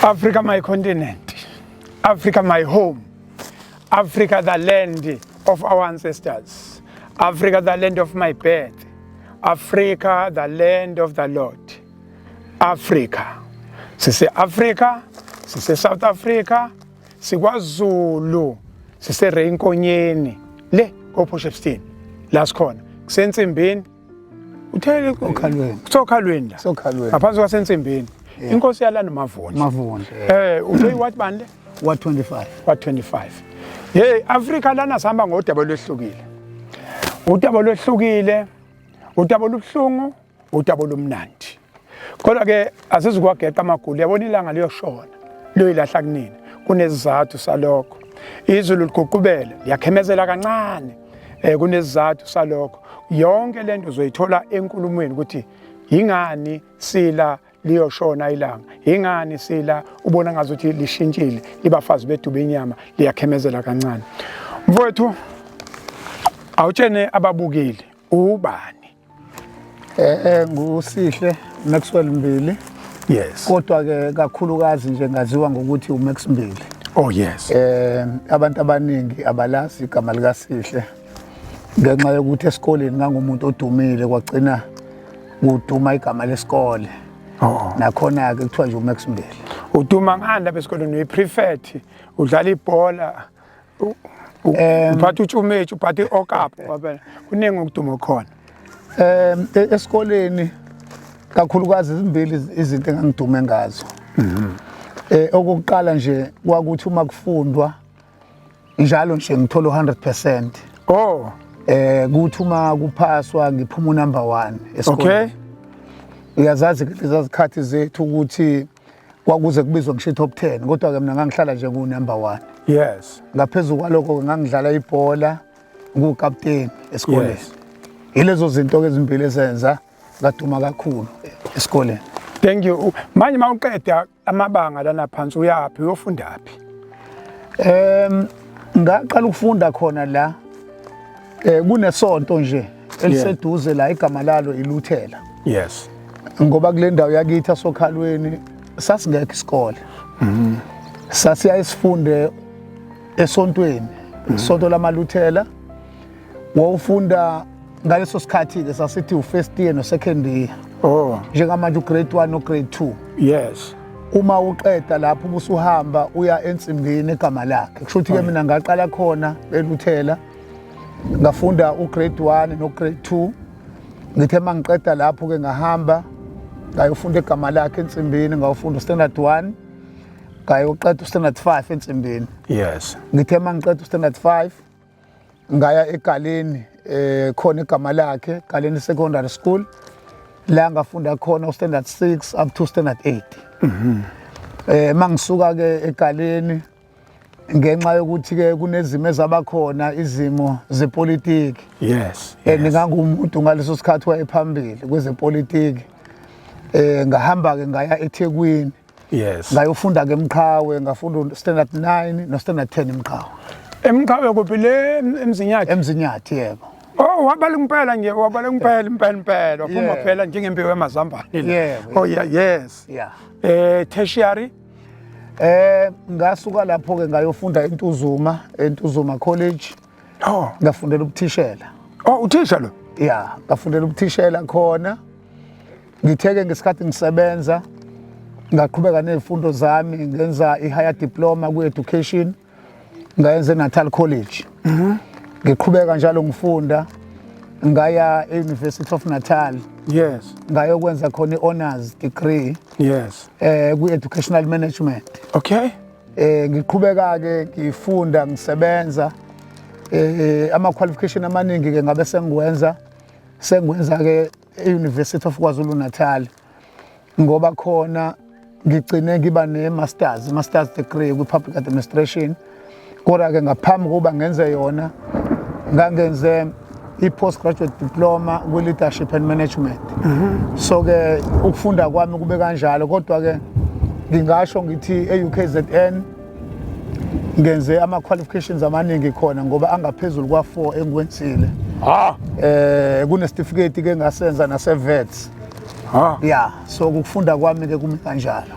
Africa my continent, Africa my home, Africa the land of our ancestors, Africa the land of my birth, Africa the land of the Lord. Africa. Sise Africa, sise South Africa, sikwaZulu, sise Reyinkonyeni le koPort la sikhona. Kusensimbini uthele Okhalweni. Kusokhalweni la. Sokhalweni. Ngaphansi kwasensimbini. Inkosi yalana Mavundla. Mavundla. Uthe what bani le? Wa 25. Wa 25. Hey Africa lana sihamba ngodaba lwehlukile. Udaba lwehlukile, udaba olubuhlungu, udaba olumnandi. Kodwa ke asizukwageqa amagulu yabona ilanga liyoshona liyoyilahla kunina kunesizathu salokho. Izulu liguqubele liyakhemezela kancane kunesizathu salokho. Yonke lento uzoyithola enkulumweni ukuthi yingani sila liyoshona ilanga, yingani sila ubona ngazuthi lishintshile libafazi beduba inyama liyakhemezela kancane. Mfowethu awutshene ababukeli ubani? Ngusihle Maxwell Mbili. Yes. Kodwa ke kakhulukazi nje ngaziwa ngokuthi uMax Mbili. Oh yes. Abantu abaningi abalazi igama lika Sihle ngenxa yokuthi esikoleni ngangumuntu odumile kwagcina kuduma igama lesikole. Oh. Nakhona ke kuthiwa nje uMax Mbili. Uduma ngani lapha esikoleni? Uyiprefect, udlala ibhola, uphatha utshumethu, uphatha i-okapu, kwaphela. Kuningi ukuduma khona. Esikoleni kakhulukazi izimbili izinto engangidume ngazo. Okokuqala nje kwakuthi uma kufundwa njalo nje ngithola 100%. Oh. Kuthi uma kuphaswa ngiphuma number 1 esikoleni. Okay. Uyazazi lezi zikhathi zethu ukuthi kwakuze kubizwe ngisho top 10 kodwa ke mina ngangihlala nje ku number 1. Yes. Ngaphezulu kwalokho ngangidlala ibhola ngukapteni esikoleni. Yes. Yilezo zinto ke ezimbili ezenza ngaduma kakhulu esikoleni. Thank you. Manje mawuqeda amabanga lana phansi uyaphi uyofundaphi? Ngaqala ukufunda khona la kunesonto nje eliseduze la igama lalo iLuthela. Yes. Ngoba kule ndawo yakithi asokhalweni sasingekho isikole. Sasiya isifunde esontweni, isonto lamaLuthela. Wawufunda ngaleso sikhathi ke sasithi u-first year no-second year. Oh. Njengamanje u-grade 1 no-grade 2. Yes. Uma uqeda lapho ubusuhamba uya ensimbini egama lakhe. Kusho ukuthi ke mina ngaqala khona eLuthela. Ngafunda u-grade 1 no-grade 2. Ngithe mangiqeda lapho ke ngahamba ngayofunda egama lakhe ensimbini, ngayofunda u-standard 1, ngayoqeda u-standard 5 ensimbini. Yes. Ngithe mangiqeda u-standard 5 ngaya eGaleni, khona igama lakhe, Galeni Secondary School, la ngafunda khona u-standard 6 up to standard 8. Mangisuka ke eGaleni ngenxa yokuthi ke kunezimo ezabakhona, izimo zepolitiki. Yes. Ngingangumuntu ngaleso sikhathi wayephambili kwezepolitiki. Ngahamba ke ngaya eThekwini. Yes. Ngayofunda ke eMqhawe, ngafunda standard 9 no standard 10 eMqhawe. EMqhawe kuphi le eMzinyathi? EMzinyathi yebo. Oh, wabala impela nje, wabala impela impela impela. Waphuma phela njengembewu yamazambane. Yebo. Oh yeah, yes. Yeah. Tertiary? Ngasuka lapho ke ngayofunda eNtuzuma, eNtuzuma College. Oh. Ngafundela ubuthishela. Oh, uthisha lo? Yeah, ngafundela ubuthishela khona. Ngitheke ngesikhathi ngisebenza ngaqhubeka nezifundo zami, ngenza i-higher diploma kwi-education, ngayenza eNatal College. Ngiqhubeka njalo ngifunda, ngaya e-University of Natal. Yes. Ngayokwenza khona i-honors degree. Yes. Kwi-educational management. Okay. Ngiqhubeka ke ngifunda ngisebenza, ama qualification amaningi ke ngabe sengwenza ke e-University of KwaZulu Natal, ngoba khona ngigcine ngiba ne-masters, masters degree kwi-public administration. Kodwa ke ngaphambi kokuba ngenze yona ngangenze i-postgraduate diploma kwi-leadership and management. So ke ukufunda kwami kube kanjalo, kodwa ke ngingasho ngithi e-UKZN ngenze ama-qualifications amaningi khona ngoba angaphezulu kwa-4 engiwenzile. Kunesitifiketi ke ngasenza nase-VETS. Yeah, so ukufunda kwami ke kumi kanjalo.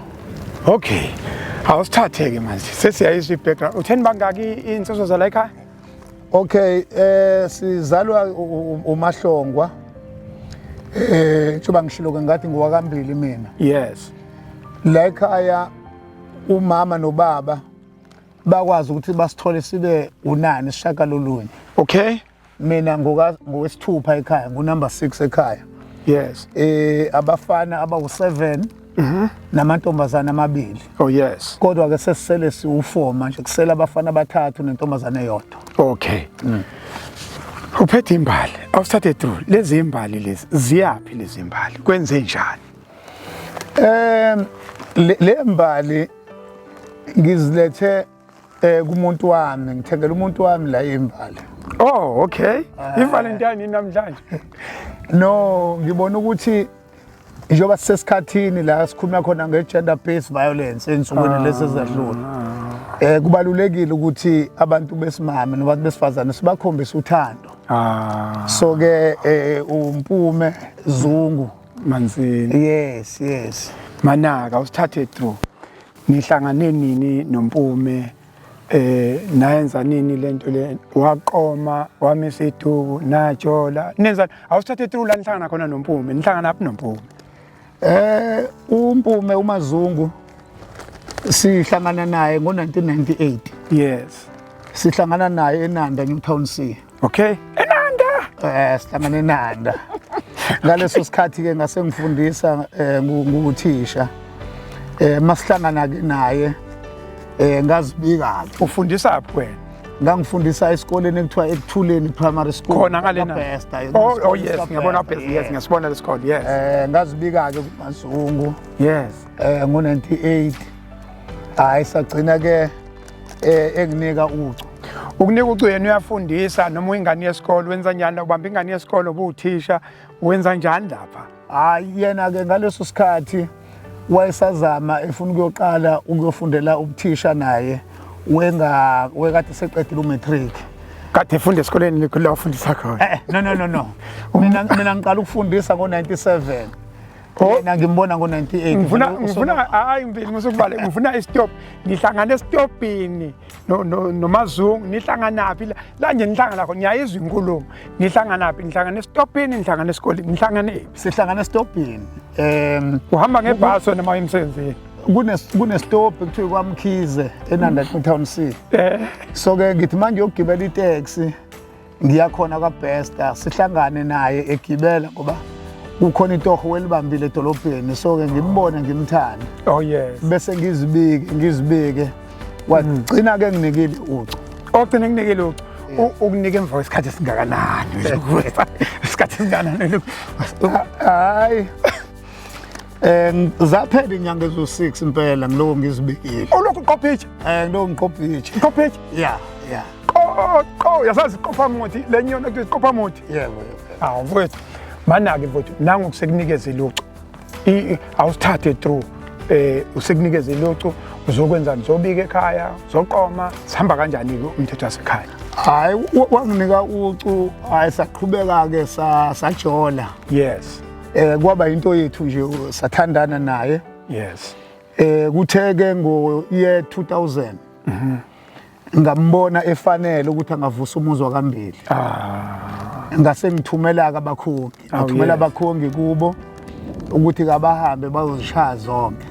Okay. Awusithatheke manje. Sesiyayizwa i-background. Utheni bangaki insizwa zala ekhaya? Okay, sizalwa uMahlongwa. Njengoba ngishilo ke ngathi ngowakambili mina. Yes. La ekhaya umama nobaba bakwazi ukuthi basithole sibe unani sishakalolunye. Okay. Mina ngowesithupha ekhaya, ngu-number 6 ekhaya. Yes. Abafana abawu-7 namantombazana amabili. Oh yes. Kodwa ke sesisele siwu-4 manje, kusele abafana abathathu nentombazane eyodwa. Okay. Uphethe imbali, awusithathe through. Lezi imbali lezi ziyaphi lezi imbali? Kwenze njani? Le mbali ngizilethe kumuntu wami, ngithengela umuntu wami la imbali. Oh, okay. I-Valentine namhlanje. No, ngibona ukuthi njengoba sisesikhathini la sikhuluma khona nge-gender based violence ensukwini lezi ezedlule. Kubalulekile ukuthi abantu besimame nabantu besifazane sibakhombise uthando. So ke uMpume Zungu Manzini. Yes, yes. Manaka usithathe through. Nihlangane nini noMpume? Nayenza nini lento le waqoma wamisa iduku najola nenza awusithathe through la nihlangana khona noMpume, nihlangana aphi noMpume? UMpume uMazungu sihlangana naye ngo-1998. Yes. Sihlangana naye eNanda, New Town C. Okay. Enanda. Sihlangana eNanda. Ngaleso sikhathi ke ngase ngifundisa nguthisha. Masihlangana ke naye ngazibika ke. Ufundisa phi wena? Ngangifundisa esikoleni ekuthiwa Ekuthuleni Primary School. Khona ngale na. Besta. Oh yes, ngiyabona Besta. Yes, ngiyasibona lesikole. Yes. Ngazibika ke kuMazungu. Yes. Ngo-98. Hayi sagcina ke enginika ucu. Ukunika ucu yena uyafundisa noma uyingane yesikole wenza njani, ubamba ingane yesikole ubuthisha wenza njani lapha? Hayi yena ke ngaleso sikhathi wayesazama efuna ukuyoqala ukuyofundela ubuthisha naye, wenga wekade seqedile umatric. Kade efunda esikoleni la ufundisa khona? No no no no. Mina ngiqala ukufundisa ngo-97. Yena ngimbona ngo-98. Ngifuna hayi ngibili ngisukubale ngifuna istop. Nihlangana estopini no no noMazungu, nihlanganaphi la nje nihlangana khona? Ngiyayizwa inkulumo. Nihlanganaphi? Nihlangana estopini, nihlangana esikoleni, nihlangane phi? Sihlangana estopini. Uhamba ngebhasi wena uma emsebenzini? Kune stop ekuthiwa kwaMkhize eNanda New Town C. So ke ngithi manje yokugibela itaxi ngiyakhona kwaBesta, sihlangane naye egibela ngoba kukhona itoho welibambile edolobheni, so ke ngimbone ngimthande. Oh yes. Bese ngizibike wagcina ke nginikile ucu. Ogcina kunikile ucu. Ukunika emva kwesikhathi esingakanani? Isikhathi esingakanani? Hayi zaphela inyanga ezo-6 impela ngiloko ngizibikile. Ulokhu uqopha itshe? Ngiloko ngiqopha itshe. Uqopha itshe? Yeah. Qo yasazi iqopha muthi le nyoni ekuthiwa iqopha muthi. Yebo, yebo. Hawu mfowethu, mana-ke mfowethu, nangu kusekunikeza ilucu. Awusithathe through usekunikeza ilucu, uzokwenzani? Uzobika ekhaya, uzoqoma, sihamba kanjani-ke umthetho wasekhaya? Hayi wanginika ucu, hayi saqhubeka ke sajola. Yes. Kwaba into yethu nje, sathandana naye. Yes. Kuthe ke ngo year 2000 ngambona efanele ukuthi angavusa umuzi wakambili. Ngase ngithumela ke abakhongi, ngathumela abakhongi kubo ukuthi kabahambe bayozishaya zonke.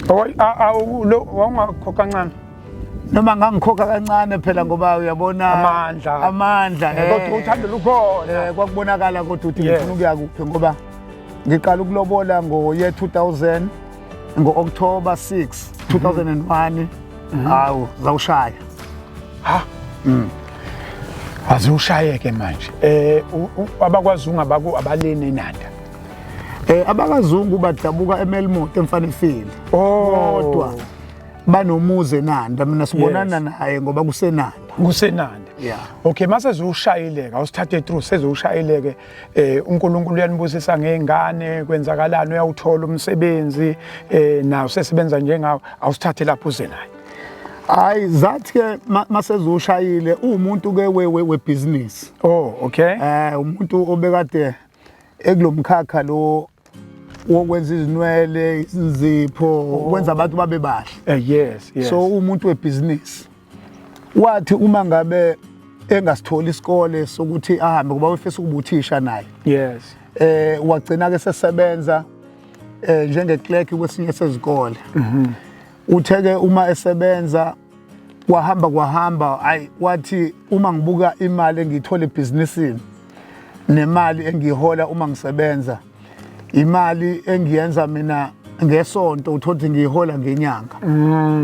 Lo wawungakhokha kancane? Noma ngangikhokha kancane phela ngoba uyabona amandla. Amandla, Kodwa uthando lukhona. Kwakubonakala kodwa ukuthi ngifuna ukuya kuphi ngoba ngiqala ukulobola ngo year 2000 ngo-October 6 2001. Hawu zawushaya. Ha. Aziwushayeke manje. AbakwaZungu abaku abaleni eNanda. AbakaZungu badabuka eMelmoth eMfanefile. Oh. Kodwa banomuzi eNanda, mina sibonana naye ngoba kuseNanda. Kusenanda. Yeah. Okay, mase ziwushayileke, awusithathe through seziwushayileke, uNkulunkulu uyanibusisa ngezingane, kwenzakalani, uyawuthola umsebenzi, nawo sesebenza njengawe, awusithathe lapho uze naye. Hayi zathi ke maseziwushayile umuntu ke we business. Oh, okay. Umuntu obekade ekulomkhakha lo wokwenza izinwele, izinzipho, ukwenza abantu babe bahle. Yes. So umuntu webhizinisi wathi uma ngabe engasitholi isikole sokuthi ahambe ngoba wefisa ukuba uthisha naye. Wagcina ke sesebenza njenge clerk kwesinye sezikole. Utheke uma esebenza kwahamba kwahamba, ayi, wathi uma ngibuka imali engiyithola ebhizinisini nemali engiyihola uma ngisebenza, imali engiyenza mina ngesonto uthola ukuthi ngiyihola ngenyanga.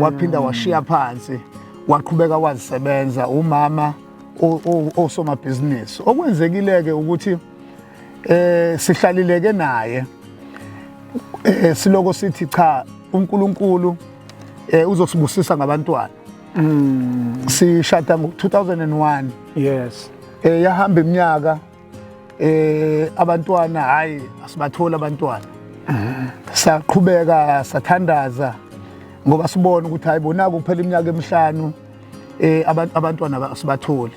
Waphinda washiya phansi, waqhubeka wazisebenza, umama osomabhizinisi. Okwenzekile-ke ukuthi sihlalileke naye, siloko sithi cha, uNkulunkulu uzosibusisa ngabantwana. Sishada ngo-2001. Yahamba iminyaka, abantwana hayi, asibathola abantwana. Saqhubeka sathandaza ngoba sibona ukuthi hayi, bona kuphela iminyaka emihlanu, abantwana asibatholi.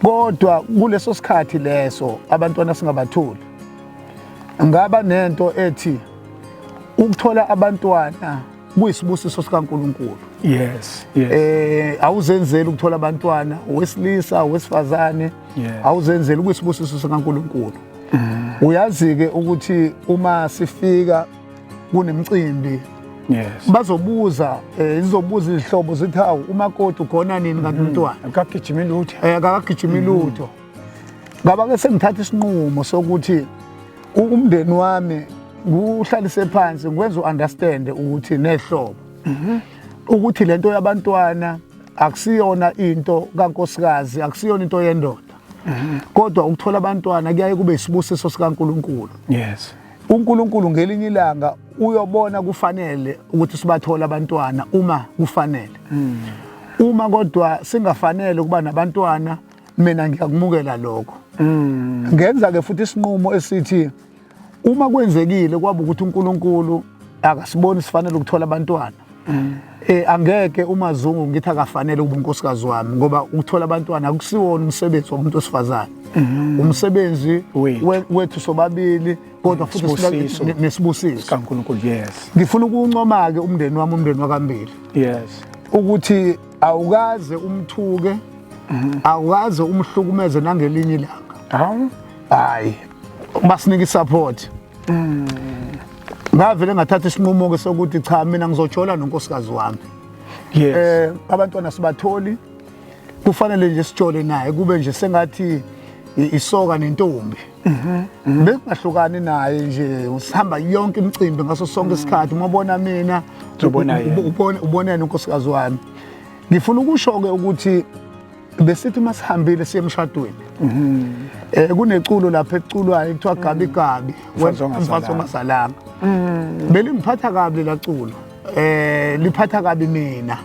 Kodwa kuleso sikhathi leso abantwana singabatholi, ngaba nento ethi ukuthola abantwana kuyisibusiso sikaNkulunkulu. Awuzenzeli ukuthola abantwana, owesilisa, owesifazane, awuzenzeli, kuyisibusiso sikaNkulunkulu. Uyazi ke ukuthi uma sifika kunemicimbi, bazobuza, izobuza izihlobo zithi, hawu, umakoti ugona nini kanti umntwana? Akagijimi lutho. Akagijimi lutho. Ngaba ke sengithatha isinqumo sokuthi umndeni wami nguhlalise phansi, ngikwenza uunderstand ukuthi nehlobo ukuthi lento yabantwana akusiyona into kankosikazi, akusiyona into yendoda, kodwa ukuthola abantwana kuyaye kube isibusiso sikaNkulunkulu. uNkulunkulu ngelinye ilanga uyobona kufanele ukuthi sibathole abantwana uma kufanele. Uma kodwa singafanele ukuba nabantwana, mina ngiyakumukela lokho. Ngenza ke futhi isinqumo esithi uma kwenzekile kwaba ukuthi uNkulunkulu akasiboni sifanele ukuthola abantwana, angeke uMazungu ngithi akafanele ukuba unkosikazi wami, ngoba ukuthola abantwana akusiwona umsebenzi womuntu wesifazane, umsebenzi Wethu. wethu sobabili, kodwa futhi Isibusiso. Nesibusiso kaNkulunkulu, yes. Ngifuna ukuncoma ke umndeni wami, umndeni wakambili, ukuthi awukaze umthuke, awukaze umhlukumeze nangelinye ilanga. Hawu. Hayi, basinika isupport. Ngavele ngathatha isinqumo ke sokuthi cha, mina ngizojola nonkosikazi wami. Abantwana sibatholi, kufanele nje sijole naye, kube nje sengathi isoka nentombi, bengahlukani naye nje, usihamba yonke imicimbi ngaso sonke isikhathi. Uma ubona mina, Uzobona yena. Ubona yena unkosikazi wami. Ngifuna ukusho ke ukuthi besithi uma sihambile siye emshadweni, kuneculo lapha eculwayo kuthiwa gabi gabi Mfazi ongazalanga. Mfazi ongazalanga. Belingiphatha kabi la culo, liphatha kabi mina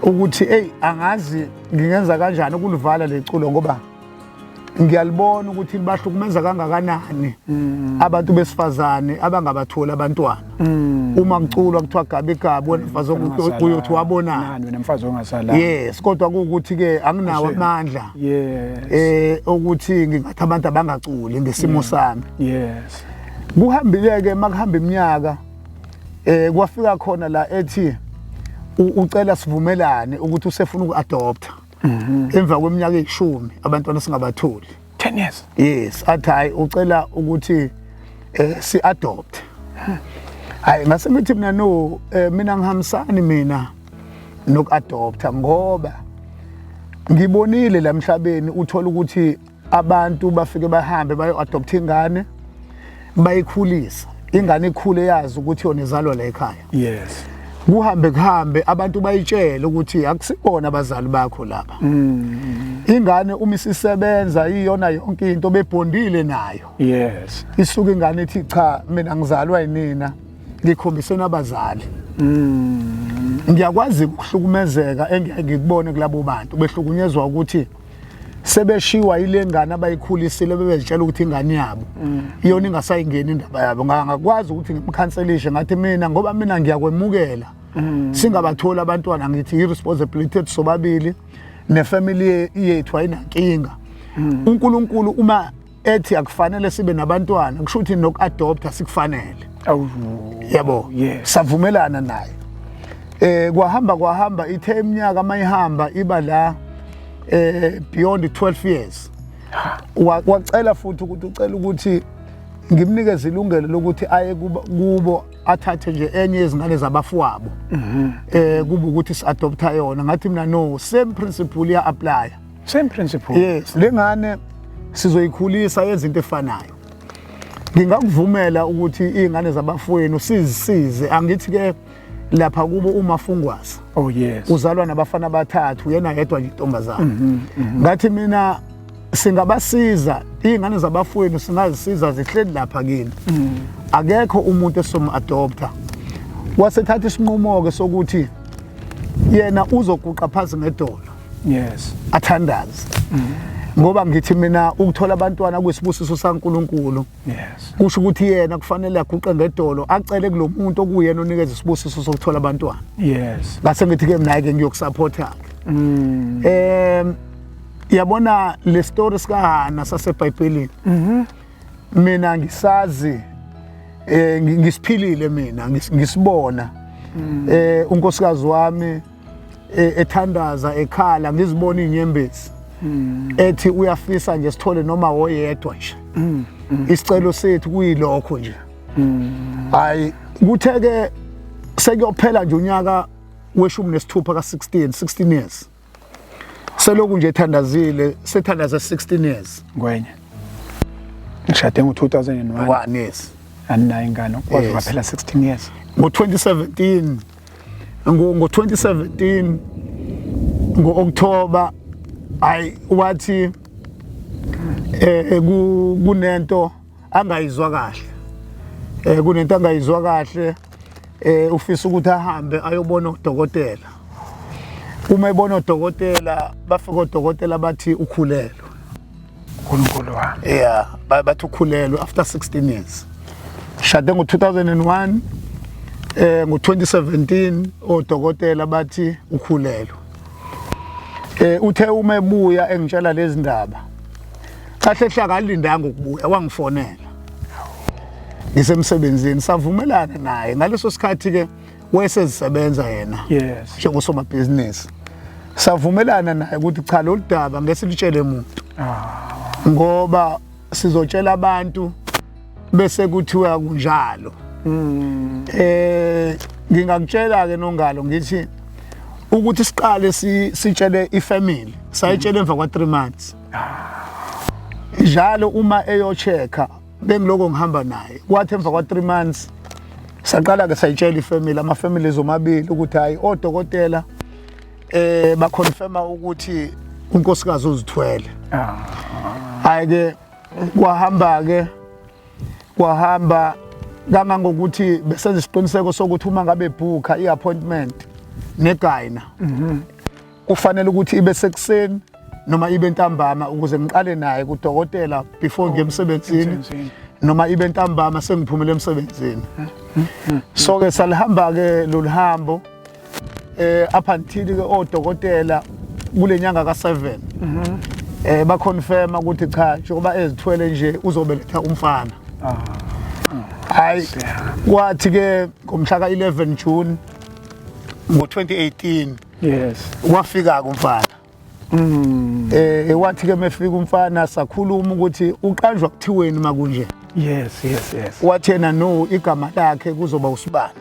ukuthi hey, angazi ngingenza kanjani ukulivala leculo, ngoba ngiyalibona ukuthi libahlukumeza kangakanani abantu besifazane abangabatholi abantwana. Uma kuculwa kuthiwa gabi gabi wena mfazi, uyothi wabonani? Nani wena mfazi ongazalanga? Yes, kodwa kuwukuthi ke anginawo amandla ukuthi ngingathi abantu abangaculi ngesimo sami. Kuhambile ke, makuhamba iminyaka, kwafika khona la ethi ucela sivumelane ukuthi usefuna ukuadopta emva kweminyaka eyishumi abantwana singabatholi. 10 years. Yes, athi hayi, ucela ukuthi si adopt. Hayi, ngase ngithi mina no, mina ngihambisani mina nokuadopta, ngoba ngibonile la emhlabeni uthola ukuthi abantu bafike bahambe bayo adopt ingane, bayikhulisa ingane, ikhule yazi ukuthi yona izalwa la ekhaya. Kuhambe kuhambe, abantu bayitshele ukuthi akusibona abazali bakho laba. Ingane uma isisebenza iyona yonke into, bebhondile nayo, isuke ingane ithi cha, mina ngizalwa yinina, ngikhombiseni abazali. Ngiyakwazi ukuhlukumezeka engiyaye ngikubone kulabo bantu behlukunyezwa ukuthi sebeshiwa ile ngane abayikhulisile, bebezitshela ukuthi ingane yabo, iyona ingasayingeni indaba yabo. Ngakwazi ukuthi ngimkhanselishe, ngathi mina, ngoba mina ngiyakwemukela singabatholi abantwana, ngithi i-responsibility yethu sobabili nefamily yethu, ayinankinga. uNkulunkulu uma Ethi akufanele sibe nabantwana, kusho ukuthi noku-adopta sikufanele. Awu. Yabo. Savumelana naye. Kwahamba kwahamba, ithe iminyaka mayihamba iba la beyond 12 years. Wacela futhi ukuthi ucela ukuthi ngimnikeze ilungelo lokuthi aye kubo athathe nje enye yezingane zabafowabo. Kube ukuthi si-adopta yona. Ngathi mina no, same principle ya apply. Same principle. Yes, lengane sizoyikhulisa yenza into efanayo. Ngingakuvumela ukuthi izingane zabafowenu sizisize. Angithi ke lapha kubo umafungwasa. Oh yes. Uzalwa nabafana abathathu, yena yedwa nje intombazana. Ngathi mina singabasiza izingane zabafowenu, singazisiza zihleli lapha kini. Akekho umuntu esom-adopta. Wasethatha isinqumo ke sokuthi yena uzoguqa phansi ngedolo. Athandaze. Ngoba ngithi mina ukuthola abantwana kuyisibusiso saNkuluNkulu. Kusho ukuthi yena kufanele aguqe ngedolo acele kulomuntu okuyena onikeza isibusiso sokuthola abantwana. Ngase ngithi ke mina ke ngiyokusupporta ke. Yabona le story sikaHana saseBhayibhelini. Mina ngisazi ngisiphilile mina ngisibona. Unkosikazi wami ethandaza ekhala, ngizibona inyembezi. Ethi uyafisa nje sithole noma oyedwa nje. Isicelo sethu kuyilokho nje. Hayi, kuthe ke sekuyophela nje unyaka weshumi nesithupha ka 16 years. Seloku nje ethandazile, sethandaza 16 years. Ngwenya. Ngishade ngo 2001. 1 years. Aninayo ingane, kwaze kwaphela 16 years. Ngo 2017, ngo 2017 ngo October, hayi wathi kunento angayizwa kahle. Kunento angayizwa kahle, ufisa ukuthi ahambe ayobona udokotela. Uma ebona udokotela, bafika odokotela bathi ukhulelwe. uNkulunkulu wami. Yeah, bathi ukhulelwe after 16 years. Shade ngo 2001, ngo 2017 odokotela bathi ukhulelwe. Uthe uma ebuya engitshela lezi ndaba, kahle hle akalindanga ukubuya, wangifonela ngisemsebenzini, savumelana naye. Ngaleso sikhathi ke wayesezisebenza yena njengosomabhizinisi. Savumelana naye ukuthi cha, lolu daba ngeke silitshele muntu, ngoba sizotshela abantu bese kuthiwa kunjalo. Ngingakutshela ke Nongalo ngithi ukuthi siqale sitshele ifamily, sayitshela emva kwa 3 months. Njalo uma eyochecka bengiloko ngihamba naye. Kwathi emva kwa 3 months saqala ke sayitshela ifamily, ama families omabili ukuthi hayi, odokotela baconfirma ukuthi unkosikazi uzithwele. Hayi ke kwahamba ke kwahamba kangangokuthi besenza isiqiniseko sokuthi uma ngabe booka i-appointment negyna kufanele ukuthi ibe sekuseni noma ibe ntambama ukuze ngiqale naye kudokotela before ngiye emsebenzini, emsebenzini. Noma ibe ntambama sengiphumele emsebenzini. So ke salihamba ke lolu hambo up until ke odokotela kule nyanga ka7 ba confirm ukuthi cha, njengoba ezithwele nje uzobeletha umfana. Hayi, kwathi ke ngomhla ka11 June ngo2018 wafika umfana. Wathi ke mefika umfana sakhuluma ukuthi uqanjwa kuthiweni makunje. yes yes yes Wathi yena no, igama lakhe kuzoba usibani.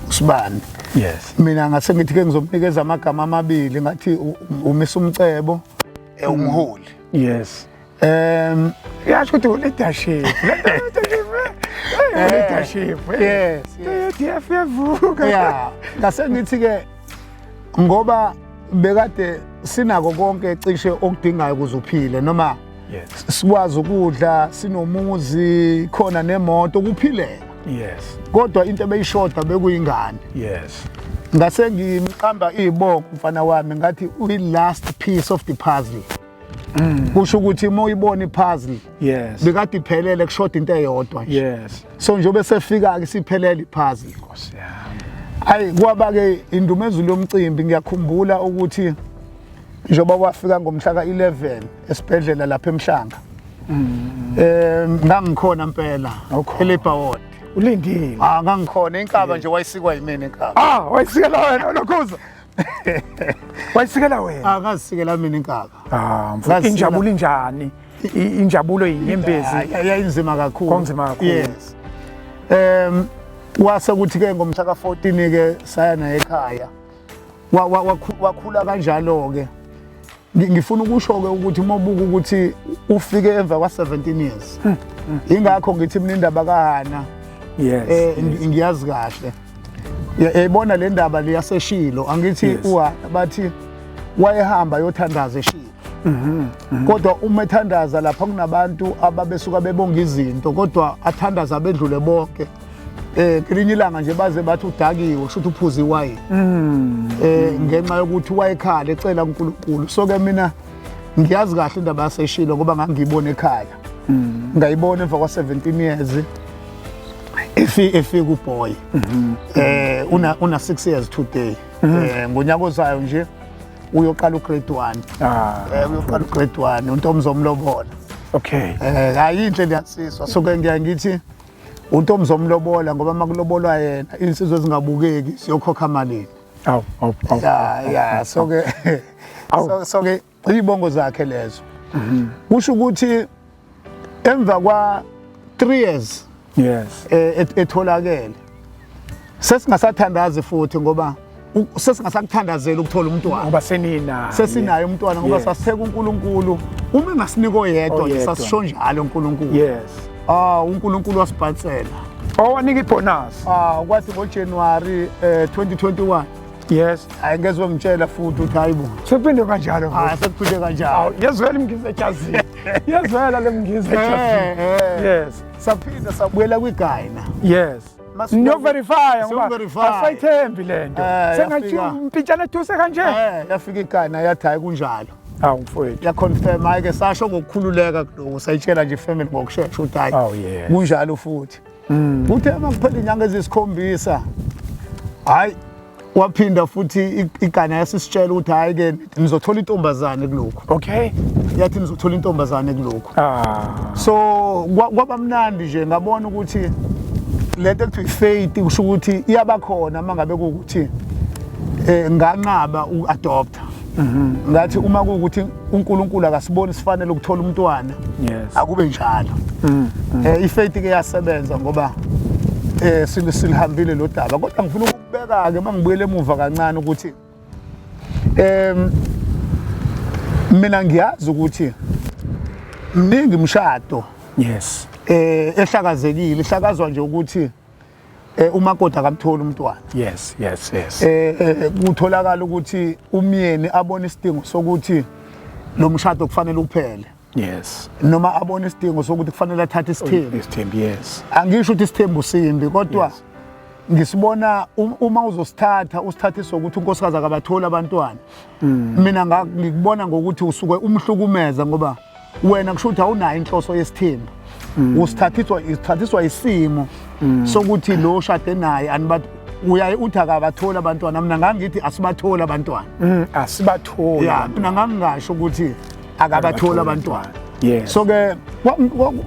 Usibani. Mina ngase ngithi ke ngizomnikeza amagama amabili, ngathi umisa umcebo, umholi. Yasho ukuthi leadership. Leadership. Yes. ADF yavuka. Yeah, ngase ngithi ke ngoba bekade sinako konke cishe okudingayo ukuze uphile, noma sikwazi ukudla, sinomuzi khona, nemoto, kuphileka. Kodwa into ebeyishoda bekuyingane. Ngase ngimqamba izibongo umfana wami, ngathi uyi last piece of the puzzle. Kusho ukuthi uma uyibona ipuzzle bekade iphelele, kushoda into eyodwa nje. So njengoba sefika ke siphelele ipuzzle. Nkosi yami. Ayi, kwaba ke indumezulu yomcimbi. Ngiyakhumbula ukuthi njengoba wafika ngomhla ka-11 esibhedlela lapha eMhlanga. Ngangikhona impela eLabor Ward. Ulindile. Ah, ngangikhona inkaba nje wayisikwa yimina inkaba. Ah, wayisikela wena lokhuza. Wayisikela wena. Ah, ngazisikela mina inkaba. Ah, mfowethu injabulo injani? Injabulo yinyembezi. Yayinzima kakhulu. Kwakunzima kakhulu. Yes. Wase kuthi ke ngomhla ka-14 ke saya naye ekhaya. Wakhula kanjalo ke. Ngifuna ukusho ke ukuthi uma ubuka ukuthi ufike emva kwa 17 years. Ingakho ngithi mina indaba kaHana. Yes. Ngiyazi kahle. Yayibona le ndaba liyaseshilo angithi uHana bathi wayehamba yothandaza eShilo. Kodwa uma ethandaza lapha kunabantu ababesuka bebonga izinto kodwa athandaza bedlule bonke. Ngelinye ilanga nje baze bathi udakiwe kusho ukuthi uphuza iwayini. Ngenxa yokuthi wayekhala ecela uNkulunkulu. So ke mina ngiyazi kahle indaba yaseShilo ngoba ngangiyibona ekhaya. Ngayibona emva kwa 17 years. Efika uboy. Una 6 years today. Ngonyaka ozayo nje uyoqala ugrade 1. Uyoqala ugrade 1 untomzomlobola. Okay. Hayi inhle liyasiswa. So ke ngiya ngithi untomzomlobola ngoba makulobolwa yena insizwe ezingabukeki siyokhokha malini. Aw aw aw. Ya so ke so ke izibongo zakhe lezo. Kusho ukuthi emva kwa 3 years yes etholakele sesingasathandazi futhi ngoba sesingasakuthandazela ukuthola umntwana ngoba seninaye sesinaye umntwana ngoba sasitheka uNkulunkulu uma engasiniko oyedwa nje sasisho njalo uNkulunkulu. Yes. uNkulunkulu wasibhansela. Owanika ibonus. Kwathi ngoJanuary 2021. Yes. Hayi ngezwe ngitshela futhi ukuthi hayibo. Sekuphinde kanjalo. Sekuphinde kanjalo. Yezwela imngize ejazini. Yezwela lemngize ejazini. Yes. Saphinda sabuyela kwigayina. Yes. No verify ngoba asayithembi lento. Sengathi impintshana ethuse kanje. Yafika igayina yathi hayi kunjalo. Awu mfowethu. Ya confirm hayi ke sasho ngokukhululeka kuloko sayitshela nje family ngokushesha ukuthi hayi. Kunjalo futhi. Kuthe makuphela inyanga ezisikhombisa hayi waphinda futhi igana yasisitshela ukuthi hayi ke nizothola intombazane kulokho. Okay. Yathi nizothola intombazane kulokho. So kwaba mnandi nje ngabona ukuthi lento ekuthiwa faith kusho ukuthi iyabakhona mangabe kuukuthi nganqaba uadopta. Ngathi uma kuukuthi uNkulunkulu akasiboni sifanele ukuthola umntwana. Yes. Akube njalo. Ifaith ke yasebenza ngoba silihambile lo daba kodwa ngifuna ukubeka ke mangibuyele emuva kancane ukuthi mina ngiyazi ukuthi mningi imishado. Yes. Ehlakazekile ihlakazwa nje ukuthi umakoti akamtholi umntwana. Yes, yes, yes. Kutholakala ukuthi umyeni abone isidingo sokuthi lo mshado kufanele uphele. Yes. Noma abone isidingo sokuthi kufanele athathe isithembu. Isithembu, yes. Angisho ukuthi isithembu simbi kodwa ngisibona uma uzosithatha usithathiswa ukuthi unkosikazi akabatholi abantwana. Mina ngikubona ngokuthi usuke umhlukumeza ngoba wena kusho ukuthi awunayo inhloso yesithembu. Usithathiswa isimo sokuthi lo shade naye anibathi uyaye uthi akabatholi abantwana. Mina ngangithi asibatholi abantwana. Asibatholi. Yeah, mina ngangingasho ukuthi akabatholi abantwana. Yes. So ke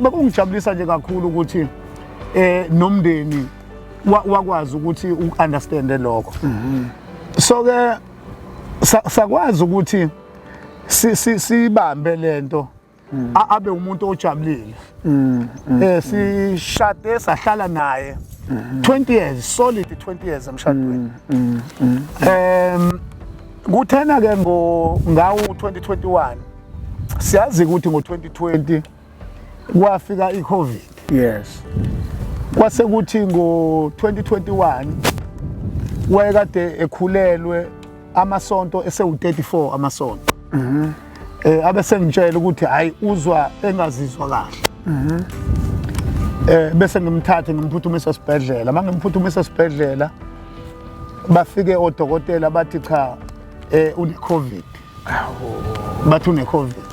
bekungijabulisa nje kakhulu ukuthi nomndeni wakwazi ukuthi uunderstand lokho. So ke sakwazi ukuthi sibambe lento abe umuntu ojabulile. Sishade sahlala naye 20 years solid 20 years emshadweni. Kuthena ke ngawo 2021 siyazi ukuthi ngo 2020 kwafika iCovid. Yes. Kwase kuthi ngo 2021 wayekade ekhulelwe amasonto esewu34 amasonto. Abe sengitshela ukuthi hayi uzwa engazizwa kahle. Bese ngimthathe ngimphuthumise esibhedlela. Mangimphuthumise esibhedlela bafike odokotela bathi cha une COVID. Bathi une COVID.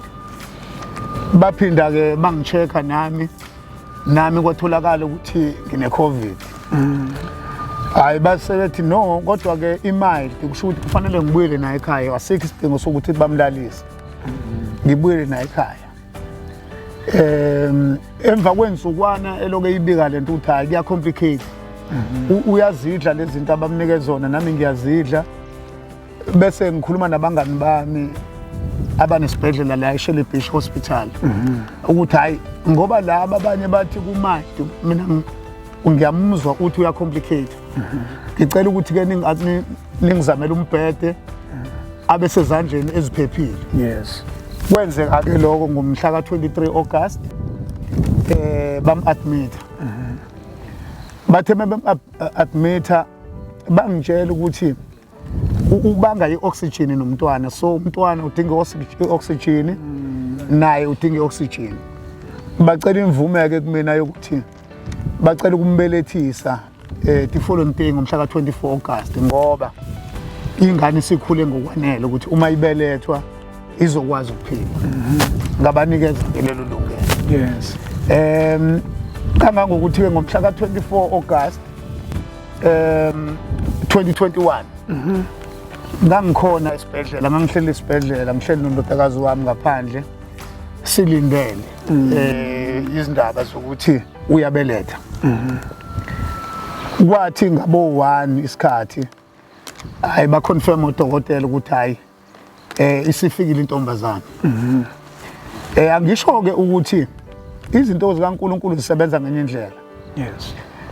Baphinda ke bangichecka nami kwatholakala ukuthi ngine COVID. Hayi base bethi no kodwa ke imild kusho ukuthi kufanele ngibuyele naye ekhaya, asikho isidingo sokuthi bamlalise. Ngibuyele naye ekhaya. Emva kwensukwana eloke ibika lento ukuthi hayi kuya complicate. Uyazidla lezi zinto abamnike zona, nami ngiyazidla. Bese ngikhuluma nabangani bami abanesibhedlela la eShelly Beach Hospital ukuthi hayi, ngoba laba abanye bathi kumade, mina ngiyamuzwa ukuthi uyacomplicate, ngicela ukuthi ke ningizamele umbhede abe sezandleni eziphephile. Kwenzeka ke lokho ngomhla ka-23 August, bam-admit. Bathe bem-admit bangitshela ukuthi ubanga i-oxygen nomntwana, so umntwana udinga i-oxygen, naye udinga i-oxygen. Bacela imvume-ke kumina yokuthi bacela ukumbelethisa the following day, ngomhla ka-24 August, ngoba ingane isikhule ngokwanele ukuthi uma ibelethwa izokwazi ukuphila. Ngabanikeza ke lelo lungelo. Kangangokuthi ke ngomhla ka-24 August 2021 ngangikhona esibhedlela, ngangihleli esibhedlela, ngihleli nondodakazi wami ngaphandle, silindele izindaba zokuthi uyabeletha. Kwathi ngabo 1 isikhathi, hayi, ba confirm udokotela ukuthi hayi, isifikile intombazana. Angisho ke ukuthi izinto zikaNkuluNkulu zisebenza ngenye indlela.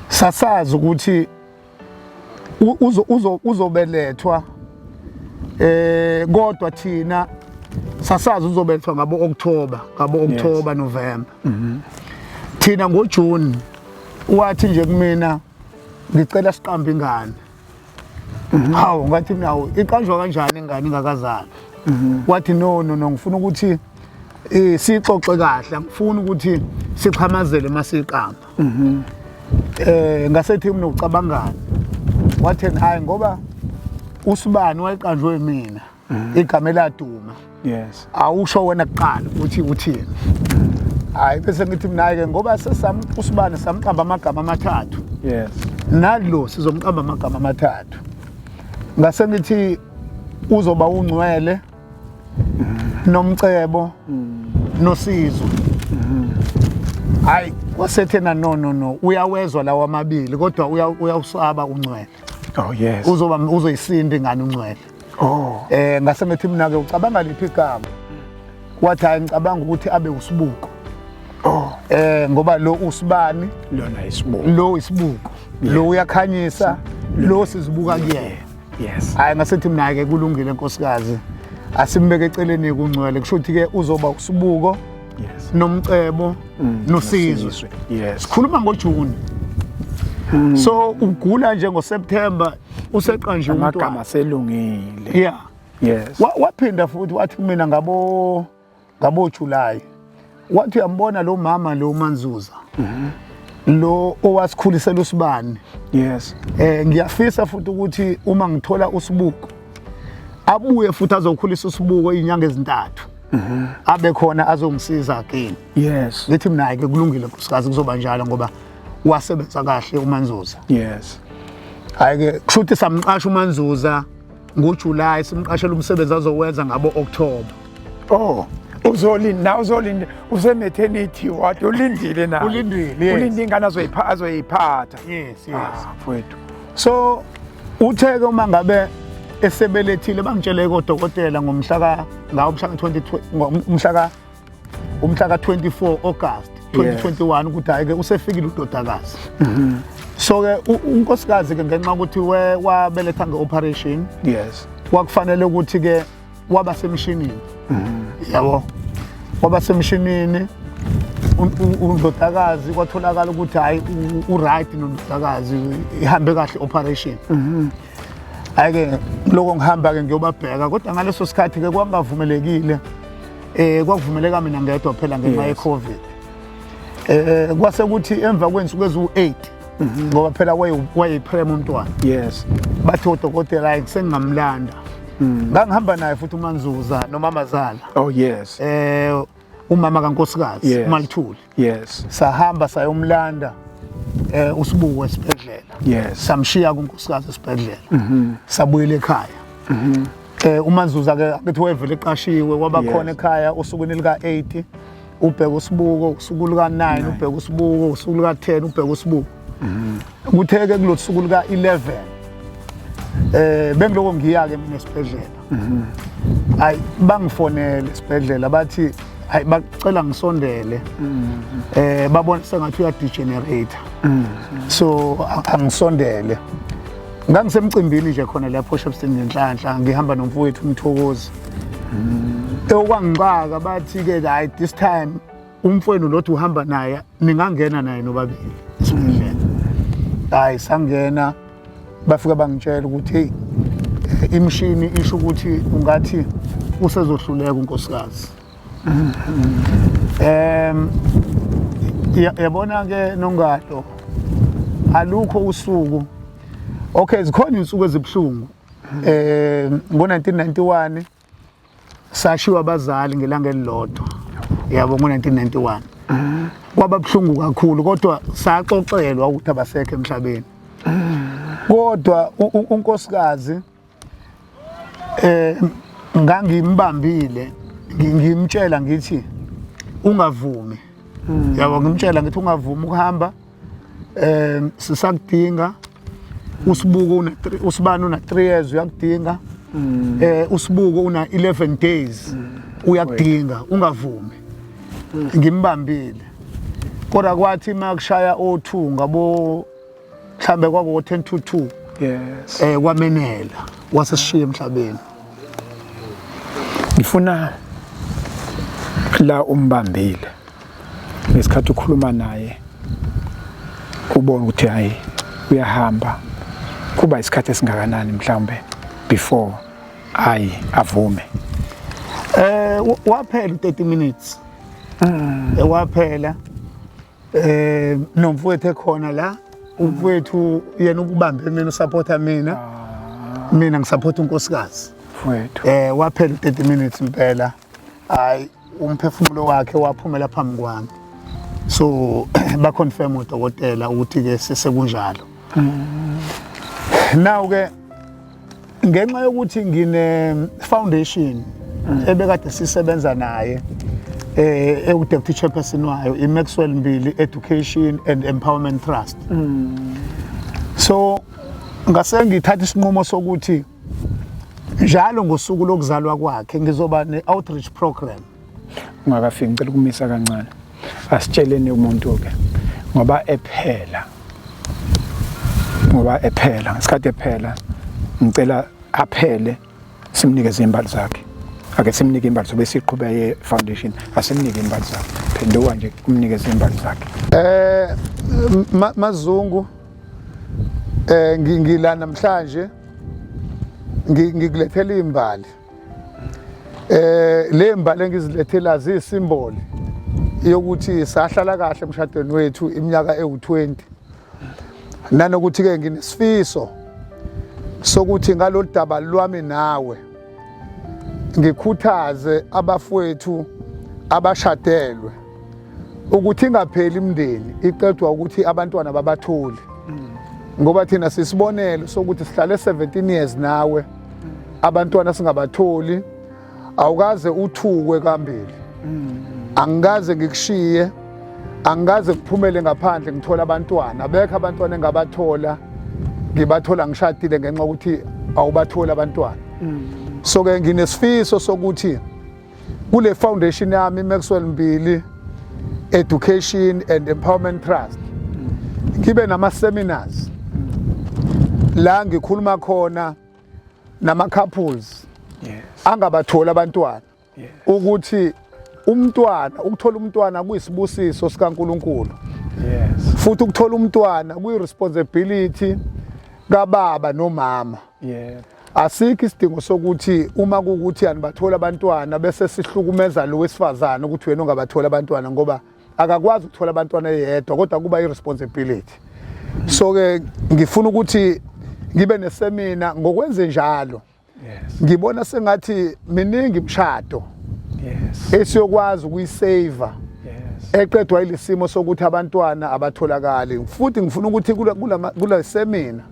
Sasazi ukuthi uzobelethwa, kodwa thina sasazi uzobelethwa ngabo October, ngabo October, November. Thina ngoJune wathi nje kumina, "Ngicela siqambe ingane." Hawu, ngathi mina, "Hawu, iqanjwa kanjani ingane ingakazalwa?" Wathi, "No, no, no, ngifuna ukuthi sixoxe kahle, angifuni ukuthi sixhamazele masiqamba." Ngasethi mina, "Ucabangani?" Wathi, "Hayi, ngoba usibani wayeqanjwe mina, igama eladuma. Awusho wena kuqala ukuthi uthini." Hayi, bese ngithi mina ke, ngoba sesam usibani samqamba amagama amathathu, nalo sizomqamba amagama amathathu. Ngase ngithi uzoba uNgcwele, Nomcebo, Nosizwe. Hayi, wasethena, "No, no, no, uyawezwa lawa amabili, kodwa uyawusaba uNgcwele." Uzoba uzoyisinda ingane uNgcwele. Ngase ngithi mina ke, "Ucabanga liphi igama?" Wathi, "Hayi, ngicabanga ukuthi abe uSibuko." Ngoba lo usibani, Lona isibuko. Lo isibuko, lo uyakhanyisa, lo sizibuka kuyena. Hayi, ngasethi mina ke, "Kulungile nkosikazi, asimbeke eceleni kuNgcwele." Kusho ukuthi ke uzoba uSibuko, Nomcebo, Nosizwe. Sikhuluma ngoJune, so ugula nje ngoSeptember useqanjiwe Amagama umntwana. Selungile. Waphinda futhi wathi kumina ngabo July, wathi uyambona lo mama lo Manzuza lo owasikhulisela usibani, ngiyafisa futhi ukuthi uma ngithola uSibuko abuye futhi azokhulisa uSibuko izinyanga ezintathu, abe khona azongisiza again. Ngithi mina ke, "Kulungile nkosikazi, kuzoba njalo, ngoba wasebenza kahle uManzuza." Hayi ke, kusho ukuthi samqasha uManzuza ngoJuly, simqashela umsebenzi azowenza ngabo October. Oh, uzolinda na, uzolinda use-maternity wathi ulindile na. Ulindile, yes. Ulindile ingane azoyiphatha. Yes. Ah, mfowethu. So utheke uma ngabe esebelethile, bangitshele kodokotela ngomhla ka ngawo umhla ka 20 umhla ka umhla ka 24 August 2021 ukuthi hayi ke, usefikile udodakazi. So ke unkosikazi ke, ngenxa ukuthi wabeletha ngeoperation, kwakufanele ukuthi ke waba semshinini, yabo, waba semshinini. Undodakazi kwatholakala ukuthi hayi, u-right nondodakazi, ihambe kahle operation. Hayi ke, lokho ngihamba ke ngiyobabheka, kodwa ngaleso sikhathi ke kwakungavumelekile, kwakuvumeleka mina ngedwa phela ngenxa ye-COVID. Kwase kuthi emva kwensuku eziwu-8, ngoba phela wayeyiprem umntwana, bathi odokotela, hayi, sengingamlanda. Ngangihamba naye futhi uManzuza nomamazala, umama kankosikazi, uMalithuli. Sahamba sayomlanda uSibuko esibhedlela. Samshiya kunkosikazi esibhedlela, sabuyela ekhaya. UManzuza ke akithi wevele eqashiwe, waba khona ekhaya osukwini lika 8. Ubheka usibuko usuku luka 9, ubheka usibuko usuku luka 10, ubheka usibuko. Kutheke kulolu suku luka 11 bengiloko ngiya ke mina esibhedlela. Hayi, bangifonele esibhedlela, bathi hayi, bacela ngisondele, babona sengathi uya degenerate, so angisondele. Ngangisemcimbini nje khona lapho Shepstone ngenhlanhla, ngihamba nomfowethu uMthokozi. Okwangixaka, bathi ke hayi, this time umfowenu lothi uhamba naye, ningangena naye nobabili esibhedlela. Hayi, sangena, bafika bangitshela ukuthi hey, imishini isho ukuthi ungathi usezohluleka unkosikazi. Yabona ke nongalo, alukho usuku, okay, zikhona insuku ezibuhlungu. Ngo1991 sashiwa abazali ngelanga elilodwa, yabo. Ngo1991 kwaba buhlungu kakhulu, kodwa saxoxelwa ukuthi abasekho emhlabeni. Kodwa unkosikazi ngangimbambile, ngimtshela ngithi ungavumi, yabo. Ngimtshela ngithi ungavumi ukuhamba, sisakudinga. Usibuko una usibani una 3 years, uyakudinga. Usibuko una 11 days, uyakudinga, ungavumi. Ngimbambile, kodwa kwathi makushaya o2 ngabo mhlambe kwako 10 to 2, kwamenela, wasesishiya emhlabeni. Ngifuna la umbambile ngesikhathi ukhuluma naye, ubona ukuthi hayi, uyahamba, kuba isikhathi esingakanani mhlawumbe before ayi avume? Waphela u30 minutes. Waphela nomfowethu ekhona la. Umfowethu yena ukubambe mina, usupporta mina, mina ngisupporta unkosikazi. Mfowethu. Waphela u30 minutes impela, hayi, umphefumulo wakhe waphumela phambi kwami. So ba confirm udokotela ukuthi ke sekunjalo. Now ke, ngenxa yokuthi ngine foundation ebekade sisebenza naye, ewu deputy chairperson wayo, iMaxwell Mbili Education and Empowerment Trust, so ngase ngithatha isinqumo sokuthi njalo ngosuku lokuzalwa kwakhe ngizoba ne-outreach program. Ungakafiki, ngicela ukumisa kancane. Asitsheleni umuntu ke, ngoba ephela ngesikhathi ephela, ngicela aphele simnikeze imbali zakhe. Ake simnike imbali, sobe siqhubeke foundation. Asimnike imbali zakhe, phenduka nje umnikeze imbali zakhe. Mazungu, ngila namhlanje ngikulethela imbali. Le mbali engizilethela ziyisimboli yokuthi sahlala kahle emshadweni wethu iminyaka ewu20, nanokuthi ke nginesifiso sokuthi ngalolu daba lwami nawe ngikhuthaze abafowethu abashadelwe ukuthi ingapheli imndeni iqedwa ukuthi abantwana babatholi, ngoba thina sisibonelo sokuthi sihlale 17 years nawe, abantwana singabatholi. Awukaze uthukwe kambili, angikaze ngikushiye, angikaze kuphumele ngaphandle ngithola abantwana. Abekho abantwana engabathola, ngibathola ngishadile ngenxa yokuthi awubatholi abantwana. So ke nginesifiso sokuthi kule foundation yami, Maxwell Mbili Education and Empowerment Trust, ngibe nama seminars la ngikhuluma khona nama couples angabatholi abantwana, ukuthi umntwana, ukuthola umntwana kuyisibusiso sikaNkuluNkulu, futhi ukuthola umntwana kuyi-responsibility kababa nomama. Asikho isidingo sokuthi uma kuwukuthi anibathola abantwana bese sihlukumeza lo wesifazane ukuthi wena ungabathola abantwana, ngoba akakwazi ukuthola abantwana eyedwa, kodwa kuba i-responsibility. So ke ngifuna ukuthi ngibe nesemina ngokwenze njalo. Ngibona sengathi miningi imishado esiyokwazi ukuyisave eqedwa yilesimo sokuthi abantwana abatholakali. Futhi ngifuna ukuthi kula semina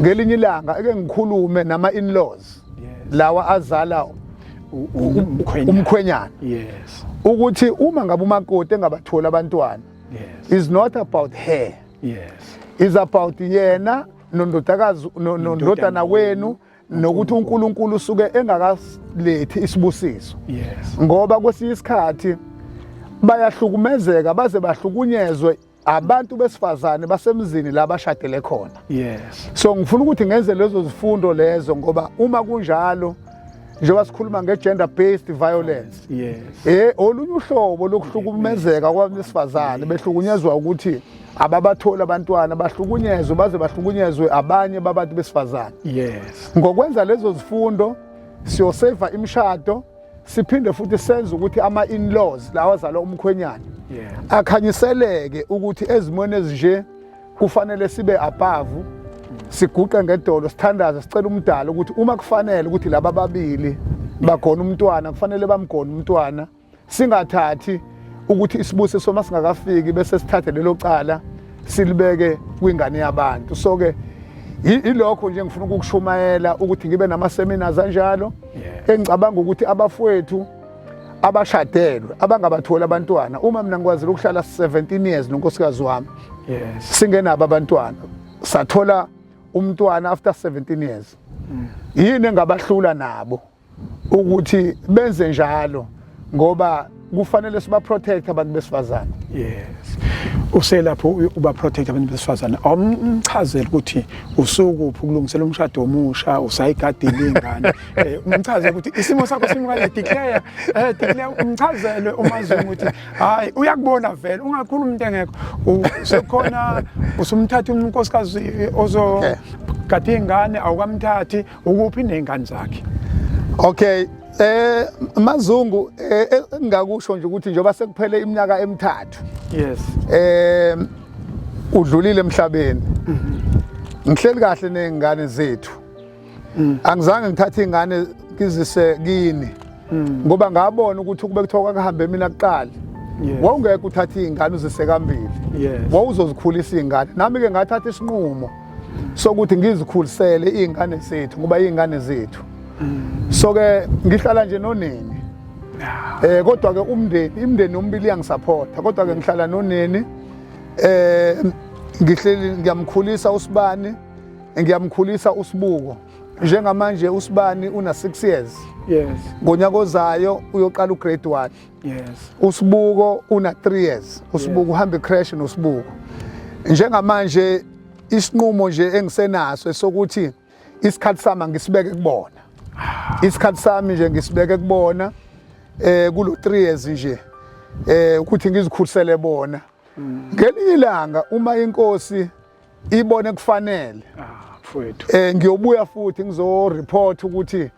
ngelinye ilanga eke ngikhulume nama in-laws lawa azala Umkhwenyana. Umkhwenyana, Ukuthi uma ngabe umakoti engabatholi abantwana, is not about her. Is about yena nondodakazi nondodana wenu, nokuthi uNkulunkulu usuke engakasilethi isibusiso. Ngoba kwesinye isikhathi bayahlukumezeka, baze bahlukunyezwe abantu besifazane basemzini la bashadele khona. So ngifuna ukuthi ngenze lezo zifundo lezo, ngoba uma kunjalo, njengoba sikhuluma nge-gender based violence, olunye uhlobo lokuhlukumezeka kwabantu besifazane, behlukunyezwa ukuthi ababatholi abantwana, bahlukunyezwe baze bahlukunyezwe abanye babantu besifazane. Ngokwenza lezo zifundo siyoseva imishado, siphinde futhi senze ukuthi ama-in-laws lawa azalwa umkhwenyana akhanyiseleke ukuthi ezimweni ezinje kufanele sibe above, siguqe ngedolo, sithandaze, sicela umdala ukuthi uma kufanele ukuthi laba ababili bagona umntwana, kufanele bamgone umntwana, singathathi ukuthi isibusiso masingakafiki bese sithathe lelo cala silibeke kwingane yabantu. So ke ilokho nje ngifuna ukukushumayela, ukuthi ngibe nama seminars anjalo, engicabanga ukuthi abafowethu abashadelwe abangabatholi abantwana, uma mina ngikwazile ukuhlala 17 years nonkosikazi wami singenabo abantwana, sathola umntwana after 17 years, yini engabahlula nabo ukuthi benze njalo? Ngoba kufanele siba protect abantu besifazane. Yes, uselapho uba protect abantu besifazane. Awumchazele ukuthi usukuphi ukulungisela umshado omusha, usayigadile ingane. Umchazele ukuthi isimo sakho simi kanje, declare, umchazele uMaZungu ukuthi hayi, uyakubona vele, ungakhuluma umuntu engekho. Sekukhona usumthatha unkosikazi ozo gada ingane, awukamthathi, ukuphi ney'ngane zakhe? Okay, Mazungu, engingakusho nje ukuthi njengoba sekuphele iminyaka emithathu udlulile emhlabeni, ngihleli kahle nezingane zethu. Angizange ngithathe ingane ngizise kini, ngoba ngabona ukuthi ukube kuthiwa kwakuhambe mina kuqala, wawungeke uthathe iy'ngane uzise kambili, wawuzozikhulisa iy'ngane. Nami-ke ngathatha isinqumo sokuthi ngizikhulisele iy'ngane zethu, ngoba iy'ngane zethu. So ke ngihlala nje nonini, kodwa ke umndeni, imindeni yombili iyangisupporta, kodwa ke ngihlala nonini. Ngihleli ngiyamkhulisa usibani, ngiyamkhulisa usibuko. Njengamanje usibani una 6 years. Ngonyaka ozayo uyoqala ugrade 1. Usibuko una 3 years. Usibuko uhamba icrash nosibuko. Njengamanje isinqumo nje engisenaso esokuthi isikhathi sami ngisibeke kubona, isikhathi sami nje ngisibeke kubona kulo 3 years nje, ukuthi ngizikhulisele bona. Ngelinye ilanga uma inkosi ibone kufanele, Ah, mfowethu. Ngiyobuya futhi ngizo report ukuthi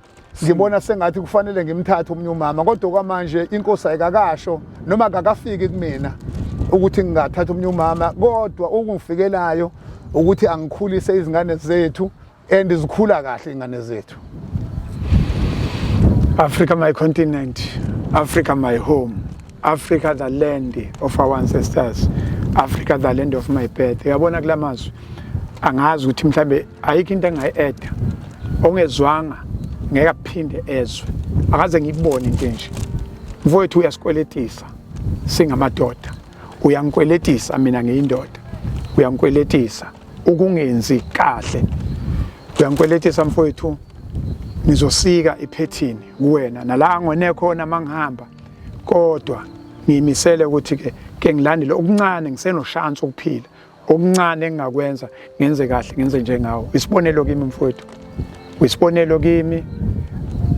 ngibona sengathi kufanele ngimthathe omunye umama, kodwa kwamanje inkosi ayikakasho noma akakafiki kumina ukuthi ngingathatha omunye umama, kodwa okungifikelayo ukuthi angikhulise izingane zethu, and zikhula kahle ingane zethu. Africa my continent, Africa my home, Africa the land of our ancestors, Africa the land of my birth. Uyabona kulamazwi, angazi ukuthi mhlambe ayikho into engayi-eda. Ongezwanga ngeke aphinde ezwe. Akaze ngibone into enje. Mfowethu, uyasikweletisa singamadoda. Uyangikweletisa mina ngiyindoda. Uyangikweletisa ukungenzi kahle. Uyangikweletisa mfowethu, ngizosika iphethini kuwena nala ngone khona mangihamba, kodwa ngiyimisele ukuthi ke ngilandele okuncane, ngisenoshansi ukuphila, okuncane engingakwenza ngenze kahle, ngenze njengawo. Isibonelo kimi mfowethu, isibonelo kimi,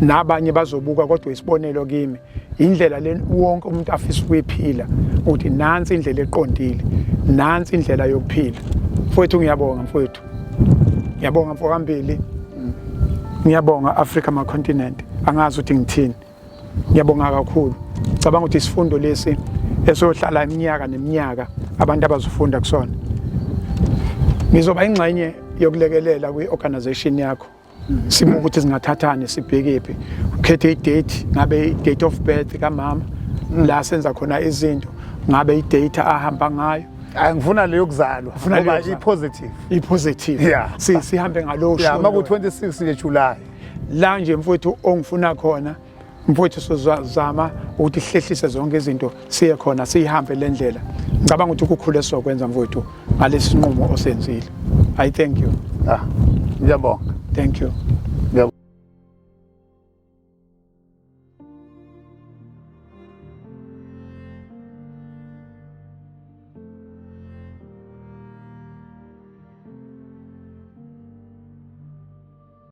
nabanye bazobuka, kodwa isibonelo kimi, indlela le wonke umuntu afisa ukuyiphila, ukuthi nansi indlela eqondile, nansi indlela yokuphila. Mfowethu, ngiyabonga mfowethu, ngiyabonga mfokambili, ngiyabonga Africa my continent. Angazi ukuthi ngithini, ngiyabonga kakhulu. Cabanga ukuthi isifundo lesi esohlala iminyaka neminyaka abantu abazofunda kusona. Ngizoba ingxenye yokulekelela kwi-organization yakho, sibuke ukuthi singathathani, sibhekephi, ukhethe i-date, ngabe i-date of birth kamama la senza khona izinto, ngabe i-date ahamba ngayo. Hayi, ngifuna leyo kuzalwa. Ufuna ngoba leyo. I-positive. I-positive. Sihambe ngalowo maku shuni 26 nje July. La nje mfowethu, ongifuna khona. Mfowethu, sizozama ukuthi sihlehlise zonke izinto, siye khona, siyihambe le ndlela. Ngicabanga ukuthi ukukhulu esizokwenza, mfowethu, ngalesi sinqumo osenzile. I thank you. Ah, ngiyabonga. Thank you. Ngiyabonga.